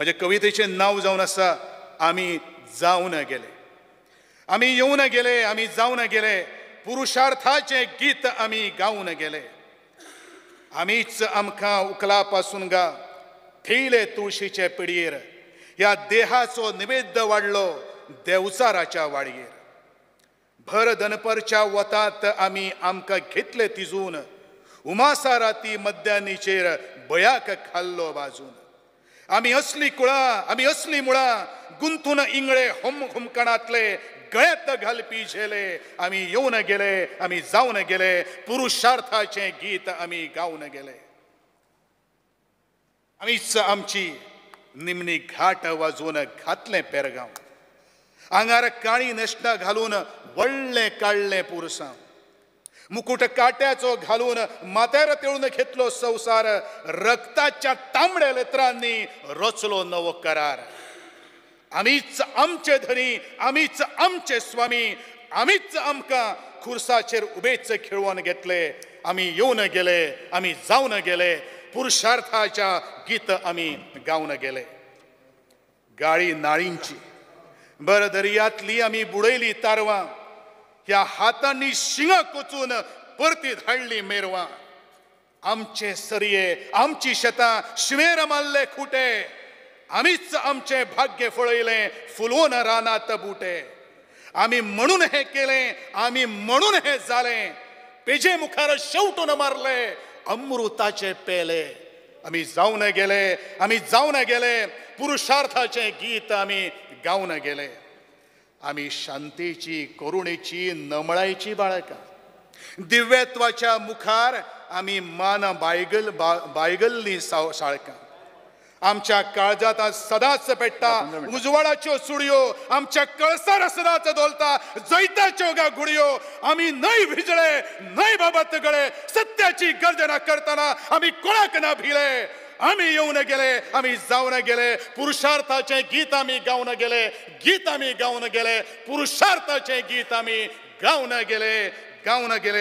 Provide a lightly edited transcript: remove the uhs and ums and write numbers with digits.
म्हज्या कवितेचें नांव जावन आसा आमी जावन गेले. आमी येवन गेले, आमी जावन गेले, पुरुषार्थाचें गीत आमी गावन गेले. आमीच आमकां उखला पासून गा थेयले तुळशीचे पिडयेर, ह्या देहाचो निवेद्य वाडलो देवचाराच्या वाडयेर. भर दनपरच्या वतात आमी आमकां घेतले तिजून, उमासा राती मध्यानीचेर बयाक खाल्लो बाजून. आमी असली कुळां, आमी असली मुळां, गुंतून इंगळे होम हुमकणांतले गळ्यात घालपी झेले. आमी येवन गेले, आमी जावन गेले, पुरुषार्थाचें गीत आमी गावन गेले. आमीच आमची निमणी घाट वाजोवन घातलें पेरगांव, आंगार काळी न्हेसणां घालून व्हडलें काडलें पुरसांव, मुकुट काट्याचो घालून माथ्यार तेळून घेतलो संवसार, रक्ताच्या तांबड्या लेत्रांनी रचलो नवो करार. आमीच आमचे धनी, आमीच आमचे स्वामी, आमीच आमकां खुर्साचेर उबेच खेळोवन घेतले. आमी येवन गेले, आमी जावन गेले, पुरुषार्थाच्या गीत आमी गावन गेले. गाळी नाळींची बर दर्यांतली आमी बुडयली तारवां, ह्या हातांनी शिंगां कोचून परती धाडली मेरवां. आमचे सरये, आमची शेतां, शिमेर मारले खुटे, आमीच आमचें भाग्य फळयलें फुलोवन रानात बुटे. आमी म्हणून हें केलें, आमी म्हणून हें जालें, पेजे मुखार शेवटून मारले अमृताचे पेले. आमी जावन गेले, आमी जावन गेले, पुरुषार्थाचें गीत आमी गावन गेले. आमी शांतीची, करुणेची, नमळायची बाळकां, दिव्यत्वाच्या मुखार आमी मान बायगल्ली साळकां. आमच्या काळजांत सदांच पेट्टा उजवाडाच्यो सुडयो, आमच्या कळसार सदांच धोलता जैताच्यो गा घुडयो. आमी न्हय भिजळे, न्हय बाबत गळे, सत्याची गर्जना करतना आमी कोणाक ना भिले. आमी येवन गेले, आमी जावन गेले, पुरुषार्थाचें गीत आमी गावन गेले, गीत आमी गावन गेले, पुरुषार्थाचें गीत आमी गावन गेले, गावन गेले.